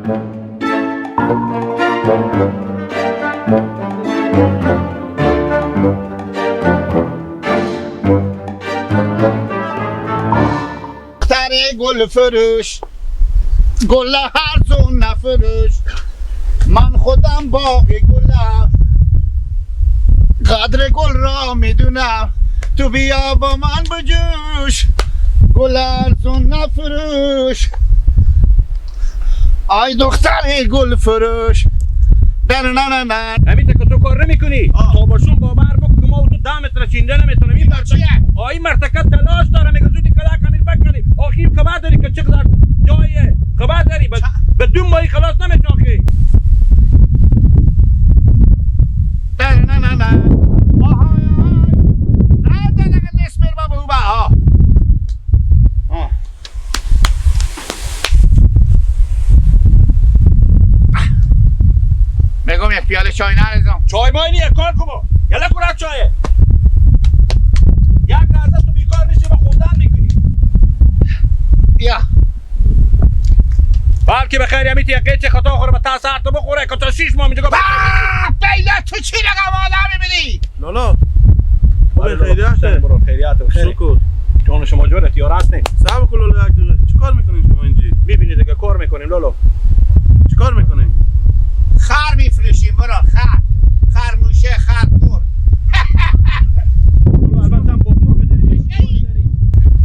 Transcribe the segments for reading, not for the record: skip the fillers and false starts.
دختر گل فروش، گل هرزون نفروش، من خودم باغ گلم، قدر گل را میدونم، تو بیا با من بجوش، گل ارزون نفروش، آی دختر گل فروش. نه نه نه نه همین که تو کار نمیکنی تا باشون باور بکن که ما تو 10 متر چینده نمیتونیم. این چیه؟ آی مرتکه تلاش داره میگه زودی کلاک امیر بکنی. آخی خبر داری که چقدر جایه، خبر داری به 2 ماهی خلاص نمیشه آخی. نه نه نه نه آهای نه نه نه نسبر بابا با ها. میگم یک پیاله چای نریزم. چای مای نیه، کار کن با یلا کن چایه. یک لحظه تو بیکار میشی و خوندن میکنی. بیا بلکه بخیر همی تیقه چه خطا خوره به تا سر تو بخوره که تا 6 ماه میگه. بیلا تو چی رقم آدم میبینی؟ لالا خیریت برو، خیریت بخیر. شکر جان شما جورت یار هستین. صبر کن لالا یک دقیقه. چیکار میکنین شما اینجا؟ میبینی دیگه کار میکنیم لالا. چیکار میکنین؟ خر میفروشیم برو، خر، خرموشه، خرخور.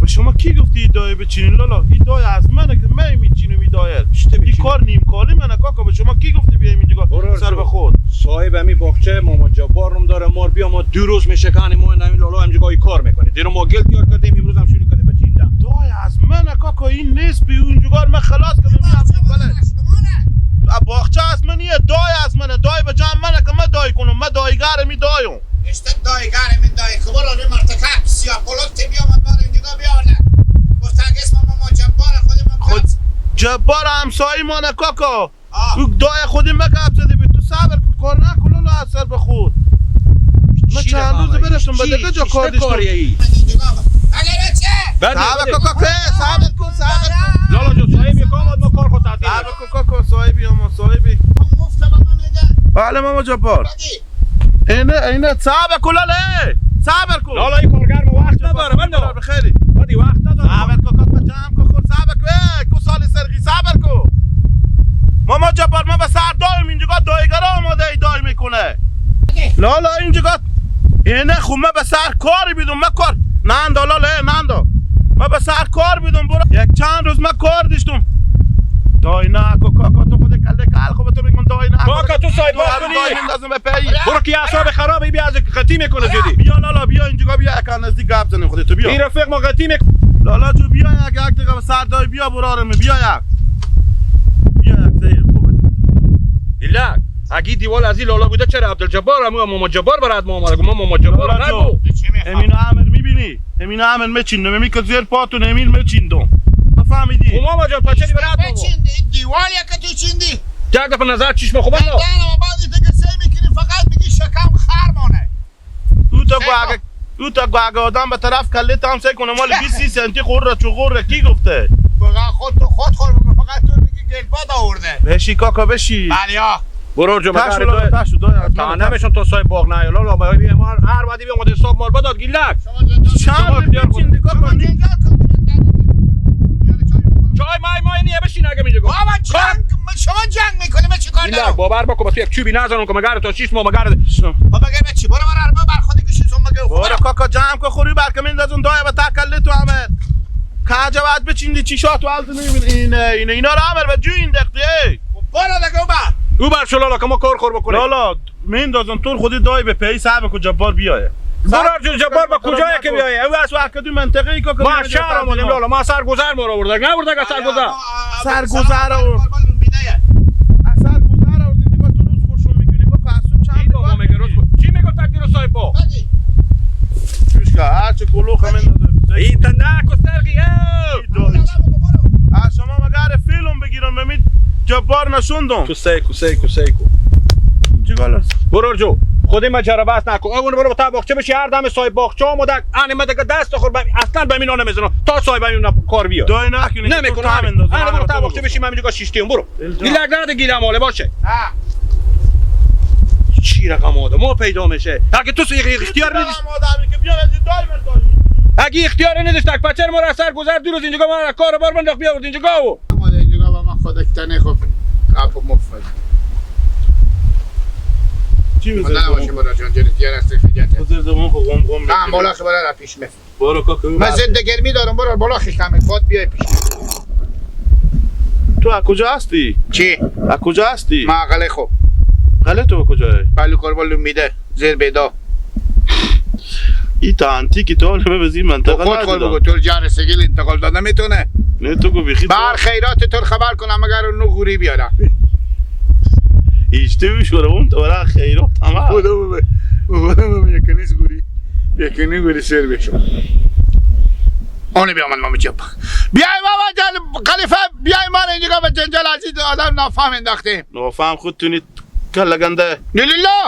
به شما کی گفتی دایه بچینین لالا؟ این دایه از منه که من میچینم این دایه. این کار نیم کاری منه کاکا. به شما کی گفتی بیایم اینجا سر به خود؟ صاحب همی باغچه ماما جبار نم داره مار بیا ما 2 روز میشه که ما همین لالا همینجا کار میکنه. دیرو ما گل تیار کردیم، امروز هم شروع کردیم به چیندن. دایه از منه کاکا، این نیست بی اونجا من خلاص کردم. باغچه از منیه، دایه از منه، دایه به جمع منه که من دایه کنم. من دایه‌گر می دایم. اشته دایه‌گر می دایه که برو روی مرتکه سیاه پلوک بیا من بار اینجا بیارنه. گفت اسم ما جبار خودم خود جبار همسایه مانه کاکا. او دایه خودی ما گپ زدی بی تو صبر کن، کار نکن لالا از سر به خود. من چند روز برفتم به دیگه جا کار داشتم. صبر کن کاکا، صبر کن، صبر کن. لالا جو صاحب یکم ما کار خود تعطیل. صبر کن کاکا، صاحبی ما صاحبی. بله ماما جبار. اینه اینه صبر کن لالا، صبر کن. لالا این کارگر ما وقت نداره بنده. بخیری. بدی وقت نداره. صبر کن کاکا، جمع کن خور، صبر کن. کو سال سرقی صبر کن. ماما جبار ما به سر دایم اینجا دایگر آماده ای دای میکنه. لالا اینجا اینه خو ما به سر کاری بیدم، ما کار نندا لالا نندا. ما به سر کار بیدم برو. یک چند روز ما کار داشتم. دای نه کاکا تو خود کله کل خو به تو میگم دای نه کاکا تو صاحب کنی دای میندازم به پی. برو که اعصاب خرابی بیا از قطی میکنه زودی. بیا لالا بیا اینجا بیا اکن نزدیک گپ زنیم خودت تو بیا. این رفیق ما قطی میکنه. لالا جو بیا یک یک دقیقه به سر دای بیا برارم بیا یک. بیا یک سیر خوبه. دیلک اگه دیوال از این لالا بوده چرا عبدالجبار هم ماما جبار برات ما اومده؟ ما ماما جبار نگو. امین عامر میبینی؟ امین عامر میچیندم، امین که زیر پاتون امین میچیندم. فهمیدی؟ ماما جان پچری برات ما چیندی؟ دیوالی که تو چیندی؟ یک دفعه نظر چشم خوب نه. نه بعد دیگه سی میکنی فقط میگی شکم خرمانه. او تا گواگ او تا گواگ آدم به طرف کله تام سه کنه مال 20 سانتی خور چو خور کی گفته؟ فقط خود تو خود خور فقط تو میگی گلباد آورده. بشی کاکا بشی. بله ها. برو جو مگر تا نمیشون تا صاحب باغ نه لالا ما هر وقتی بیام حساب مال بداد گیلک. شما چیندی کاکا؟ چای مای مای نیه بشین اگه میگه. بابا جنگ شما جنگ میکنی من چیکار دارم؟ باور بکن بس یک چوبی نزنم که مگر تا 6 ماه مگر بابا مگر چی برو برو بر خود گوشی تو مگر برو کاکا جمع کن خوری برکه میندازون دایه به تکله تو عمل کجا باید بچیندی چیشات تو حالت نمیبینی اینه اینه اینا رو عمل به جو این دقیقه برو دیگه بر او بر شو لالا که ما کار خور بکنیم. لالا میندازم تو خودی دایه به پی صبر کو جبار بیایه. برو جو جبار با کجای که بیایه؟ او از وقت دو منطقه ای که ما شهر آمدیم لالا ما سرگذر ما رو آورده نه برده سرگذر سرگذر آورد سرگذر آورد دیگه تو روز خورشون میکنی با صبح چند ما میگه روز چی میگه تقدیر صاحب با چیش که هر چه کلوخ میندازه این تنک و سرقی از شما مگر فیلم بگیرم ببین جبار نشوندم تو سیکو سیکو سیکو چیکار برو جو خودی ما جرا بس نکن. اون برو تا باغچه بشی هر دم صاحب باغچه اومده ان ما دیگه دست خور اصلا به اینا نمیزنم تا صاحب اینا کار بیاد. دای نکنی. نمیکنم. انا برو تا باغچه بشی من اینجا شیشتیم برو. گیلک نده گیلم ماله باشه. چی رقم آدم ما پیدا میشه. اگه تو اختیار نداشت آدمی که بیا دای مر اگه اختیار نداشت تک پچر ما را سر گذر دو روز اینجا ما را کار بار بنداخت بیاورد اینجا و اومده اینجا با من خودک تنه خب قپ مفت چی می‌ذاری؟ باشه برا جان جنتیار هستی خجته. زیر زبون خو قم قم. نه بالا خبر را پیش مف. برو کاکو. من ضد گرمی دارم برو بالا خیشم خود بیای پیش. تو از کجا هستی؟ چی؟ از کجا هستی؟ ما غله خو. غله تو کجاه؟ پلو کربال میده زیر بیدا. ای تا انتیکی تو به زیر منطقه خود خود بگو تو جان سگیل انتقال داده میتونه. نه تو گو بیخی. بر خیرات تو خبر کنم اگر اونو غوری بیارم. هیچ تو شوره اون تو برای خیرات تمام. خدا بابا یکنیس غوری. یکنی غوری سر بشو. اون بیا من مامی جب. بیای بابا جان خلیفه بیای ما اینجا به جنجال عزیز آدم نافهم انداختیم. نافهم خودتونی کله گنده. نیلیلا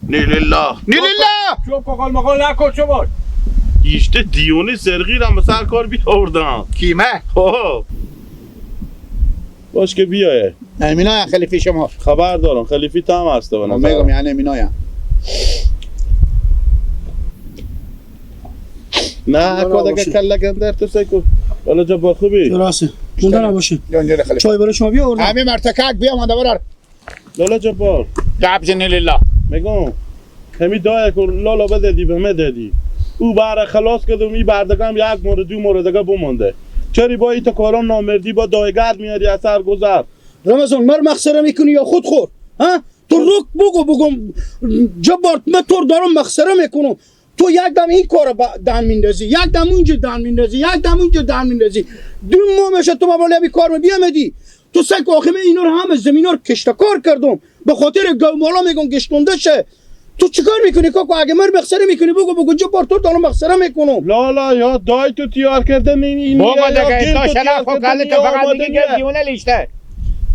نیلیلا نیلیلا چوب قال مقال نکن چو باش. ایشته دیونه سرغی را به سر کار بیاوردم. کیمه؟ خب باش که بیایه. امینا خلیفه شما خبر دارم خلیفی تام هسته به نظر. میگم یعنی امینا. نه کدک کله گنده تو سکو. والا جبار خوبی؟ درسته. مونده نباشه. چای برای شما بیاوردم. همین مرتکک بیا مونده برار. لالا جبار. جاب نیلیلا. میگم همی دای که لالا بدادی به من دادی. او بار خلاص کردم این بردگم یک مورد دو مورد دیگه بمونده. چرا با این کاران نامردی با دایگر میاری از سر گذر؟ رمضان مر مخسره میکنی یا خود خور؟ ها؟ تو رک بگو بگم جبار من تو دارم مخسره میکنم. تو یک دم این کارو دهن میندازی، یک دم اونجا دهن میندازی، یک دم اونجا دهن میندازی. دو ماه میشه تو با می کار بیامدی. تو سگ آخه من اینا رو همه زمینا رو کشتکار کردم. به خاطر گومالا میگم گشتونده شه. تو چیکار میکنی کاکو؟ اگه مر مخسره میکنی بگو بگو جبار تو دارم مخسره میکنم. لالا یا دای تو تیار کردن این بابا دیگه تا شلف و کله تو فقط میگی دیونه لیشته.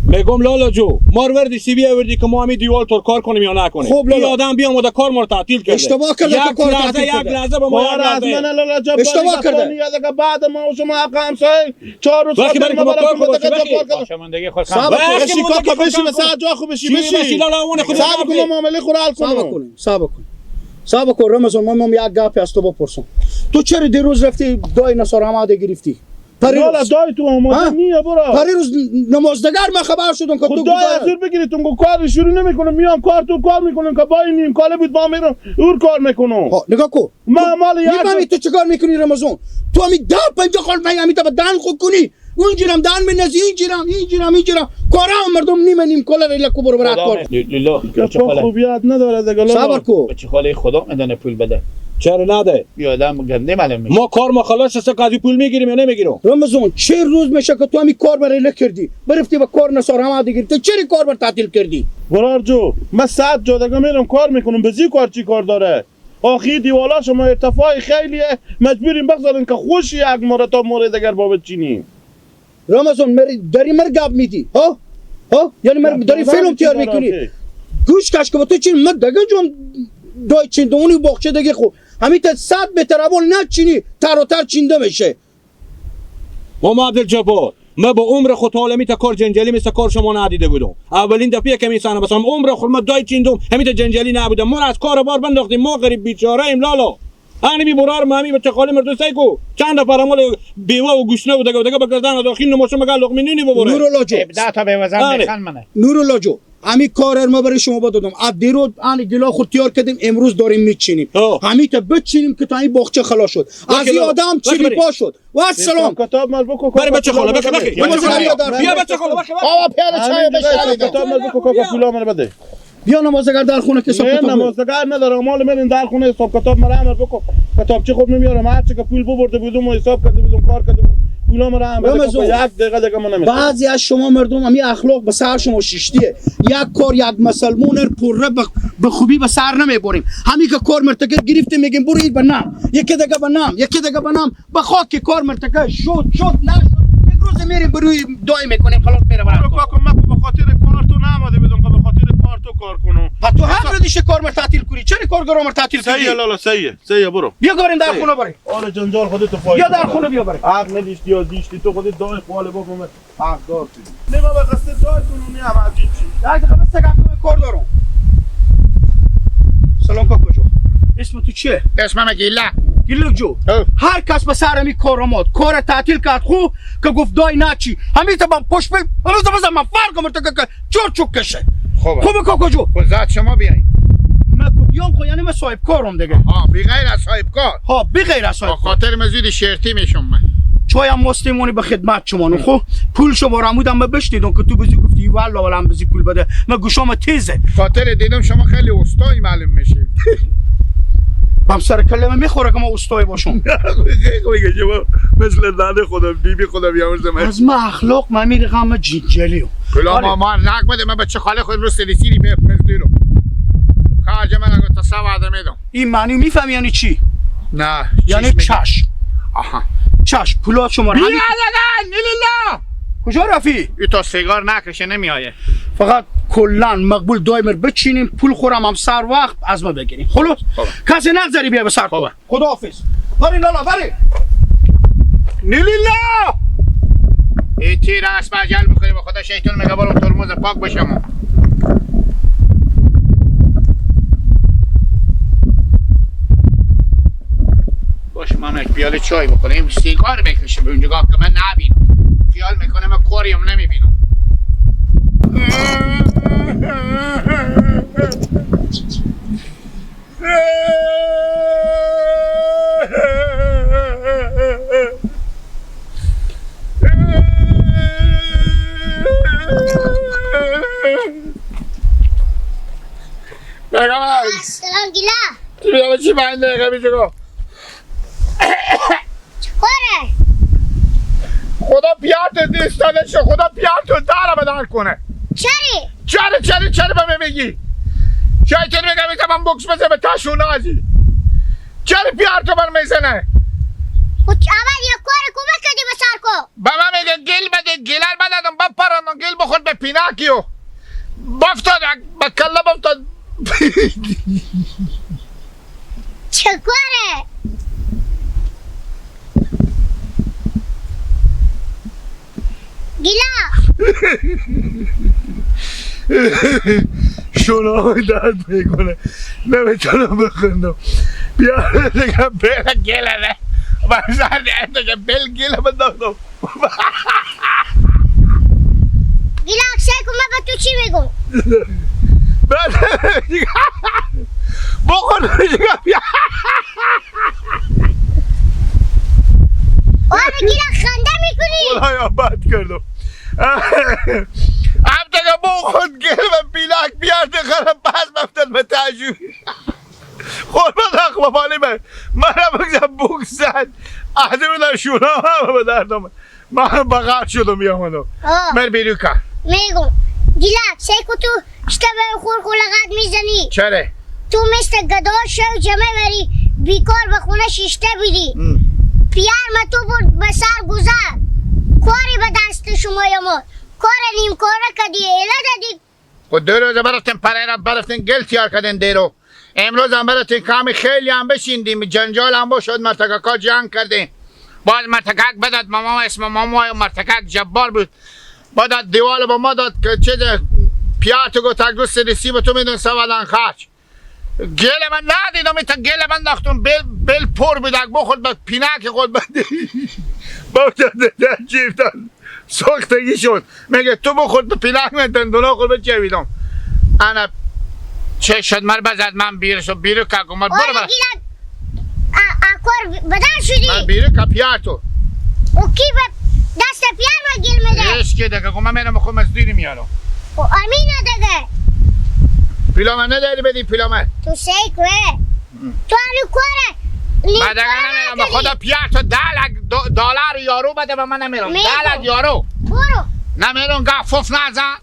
میگم لالا جو مار وردی سی بیاوردی که ما همین دیوال تور کار کنیم یا نکنیم. خب لالا آدم بیام و کار ما رو تعطیل کرده. اشتباه کرده که کار تعطیل کرده. یک لحظه با ما از من لالا جبار اشتباه کرده. دیگه بعد ما و شما حق همسایه 4 روز برای ما کار باشموندگی خود بشی کاکا بشی به سر جا خوب بشی بشی لالا اون خود صبر کن معامله خود حل کنم. صبر کن صبر کن رمضان من یک گپ از تو بپرسم. تو چرا دیروز رفتی دای نصر احمد گرفتی؟ لالا دای تو آماده نیه برو. پریروز نمازدگر من خبر شدم که تو دای از زور بگیری تو کار شروع نمیکنم میام کار تو کار میکنم که با این نیم کاله بود با میرم اور کار میکنم. ها نگاه کو ما مال یار میفهمی تو چیکار میکنی رمضان؟ تو همی 10 50 خال من همی تا دهن خود کنی اونجورم دهن میندازی اینجورم اینجورم اینجورم کارم مردم نیمه نیم کاله ریلا کو برو برات کار. لالا خوبیت نداره دیگه لالا. صبر کو بچه خاله خدا میدونه پول بده. چرا نده؟ یه آدم گنده معلوم میشه. ما کار ما خلاص است قضیه پول میگیریم یا نمیگیریم؟ رمضان چه روز میشه که تو همی کار برای نکردی؟ برفتی به کار نصار هم گرفتی چرا کار بر تعطیل کردی؟ برار جو من 100 جا دیگه میرم کار میکنم به زی کار چی کار داره؟ آخی دیوالا شما ارتفاع خیلیه مجبوریم بگذاریم که خوش یک مورد تا مورد دیگر بابت چینیم. رمضان مری داری مر گاب میدی ها؟ ها؟ یعنی مر داری فیلم تیار میکنی؟ گوش کش که تو چی من دیگه جون دای چیندونی باغچه دیگه خو همین تا 100 متر اول نچینی تر و تر چینده میشه. ماما عبدالجبار ما با عمر خود عالمی تا کار جنجالی مثل کار شما ندیده بودم. اولین دفعه که میسانم مثلا عمر خود ما دای چیندم همین تا جنجالی نبودم. ما از کار بار بنداختیم ما غریب بیچاره ایم لالا. انا بی برار مامی بچه خالی مردو سیکو چند نفر مال بیوه و گوشنه و دیگه دیگه بگردن داخل نماشو مگه لقمه نونی ببره. نورالله جو 17 تا بیوزن بخن منه. نورالله جو همی کار ما برای شما دادم. از دیروز ان گلا خود تیار کردیم امروز داریم میچینیم. همی تا بچینیم که تا این باغچه خلاص شد. از این آدم چلی پا شد. و السلام. کتاب مال بکو برای بچه خاله بخی بخی. بیا بچه خاله بخی. بابا پیاله چای بشه. کتاب مال بکو کاکا پولا من بده. بیا نمازگر در خونه که حساب کتاب نمازگر نداره مال من در خونه حساب کتاب مرا امر بکو. کتابچه خود نمیارم هر چه که پول ببرده بودم و حساب کرده بودم کار کرده بودم پولا مرا هم بده. یک دقیقه دیگه من نمیتونم. بعضی از شما مردم همی اخلاق به سر شما شیشتیه. یک کار یک مسلمان پره به خوبی به سر نمیبریم. همی که کار مرتکب گرفتیم میگیم برو این به نام یکی دیگه به نام یکی دیگه به نام به خاک کار مرتکب شد شد نشد یک روز میریم بروی دای میکنیم خلاص میره برات. کاکو من به خاطر کار تو نامده بدم که به خاطر کار تو کار کنم. تو حق نداشتی کار مر تعطیل کنی. کارگرام تعطیل کردی. صحیح لالا صحیح صحیح برو. بیا گارین در خونه برای. آره جنجال خودت تو فایده. بیا در خونه بیا برای. عقل نداشتی یا دیشتی تو خودت دای قال بابا من حق دار شدی. نه بابا قصد دای کنونی هم عجیب چی. یک دقیقه بس کار دارم. سلام کاکا جو. اسم تو چیه؟ اسمم گیله. گیله جو. هر کس به سر می کار آمد کار تعطیل کرد خو که گفت دای نچی همین تا من پشت بل هنوز بزن من فرق مرتا که چور چوک کشه. خوبه خوبه کاکا جو. خب ذات شما بیاین. من کو بیام خو یعنی من صاحب کارم دیگه. ها بی غیر از صاحب کار. ها بی غیر از صاحب کار. خاطر مزید شرطی میشم من. چای هم مستیمونی به خدمت شما خو پول شما را عمودم بشنیدم که تو بزی گفتی والله والله بزی پول بده من گوشام تیزه. خاطر دیدم شما خیلی استایی معلوم میشی. بم سر کلمه میخوره که ما استای باشم. میگه شما مثل داده خودم بیبی خودم بیامرزم. از ما اخلاق من میره غم جنجالیو. کلا ما ما نک بده من بچه خاله خود رو سری به مزدورو. خارج من اگه تصور میدم. این معنی میفهمی یعنی چی؟ نه یعنی چش. آها چش پولات شما رو بیا لیلا کجا رفی؟ ای تا سیگار نکشه نمیایه. فقط کلا مقبول دایمر بچینیم پول خورم هم سر وقت از ما بگیریم. خلاص کسی نگذاری بیا به سر. خداحافظ. برین لالا برین. نیلیلا ای تیر اسب عجل بخوری به خدا شیطون میگه برو ترمز پاک بشم. باش من یک پیاله چای بخوریم سیگار میکشه به اونجا که من نبینم. خیال میکنه من کاریم نمیبینم. سلام گیلا. تو چی بنده دقیقه بیجگاه چکاره؟ خدا پیار تو دیستانه شو خدا پیار تو داره بدر کنه. چری؟ چرا چرا چرا به من میگی؟ شاید میگم میگم من بکس بزنه به تاشونه ازی. چرا پیار تو من میزنه؟ خود اول یک کار کمک کردی به سر کو. به من میگه گل بده گلر بدادم بپرانم گل بخور به پیناکیو. بفتاد به کله بفتاد. چکاره؟ گیلا شونه درد میکنه نمیتونم بخندم. بیا دیگه بل گله بزن دیگه بل گله بنداختم. گیلا اکسای کن من به تو چی میگم؟ بخور دیگه بیا. آره گیلا خنده میکنی؟ خدایا بد کردم. هم دیگه بخور گل و پیلک بیارده خرم پس بفتد به تجوی خوربا داخل بالی من منم بگذم بگزن احده بودم شونه همه به درد آمد. من بغل شدم بیامدم مر بیروکا میگم گیلا سیکو تو چطور به خور خلقت میزنی؟ چرا؟ تو مثل گدار شو جمع بری بیکار به خونه شیشته بیدی پیار ما تو برد به سر گذر کاری به دست شما یامد کار نیم کاره کدی ایله دادی. خود دو روزه برفتن پریرم برفتن گل تیار کردن دیرو امروز هم برفتن کامی خیلی هم بشیندیم جنجال هم بشد مرتککا جنگ کردیم باز مرتکک بداد ماما اسم ماما مرتکک جبار بود بداد دیوال با ما داد که چیز پیاتو گو تگروس سریسی به تو میدون سوالان خرج گل من ندیدم ایتا گل من داختم بل بل پر بود اگ بخورد به پینک خود بده با جیب داد ساختگی شد میگه تو بخورد به پینک من دندونا خود به جویدم انا چه شد مر بزد من بیرو شد بیرو که گمار برو برو گیلک اکور بدن شدی من بیرو که پیار تو او کی به دست پیار ما گل میده ایش که دیگه گم من میرم خود مزدوری میارم او امینه دیگه پیلا من نداری بدی پیلا من تو سیکوه تو هنو کوره من دیگه نمیرم به خدا پیار تو دلار یارو بده به من نمیرم دلار یارو برو نمیرم گفت نزن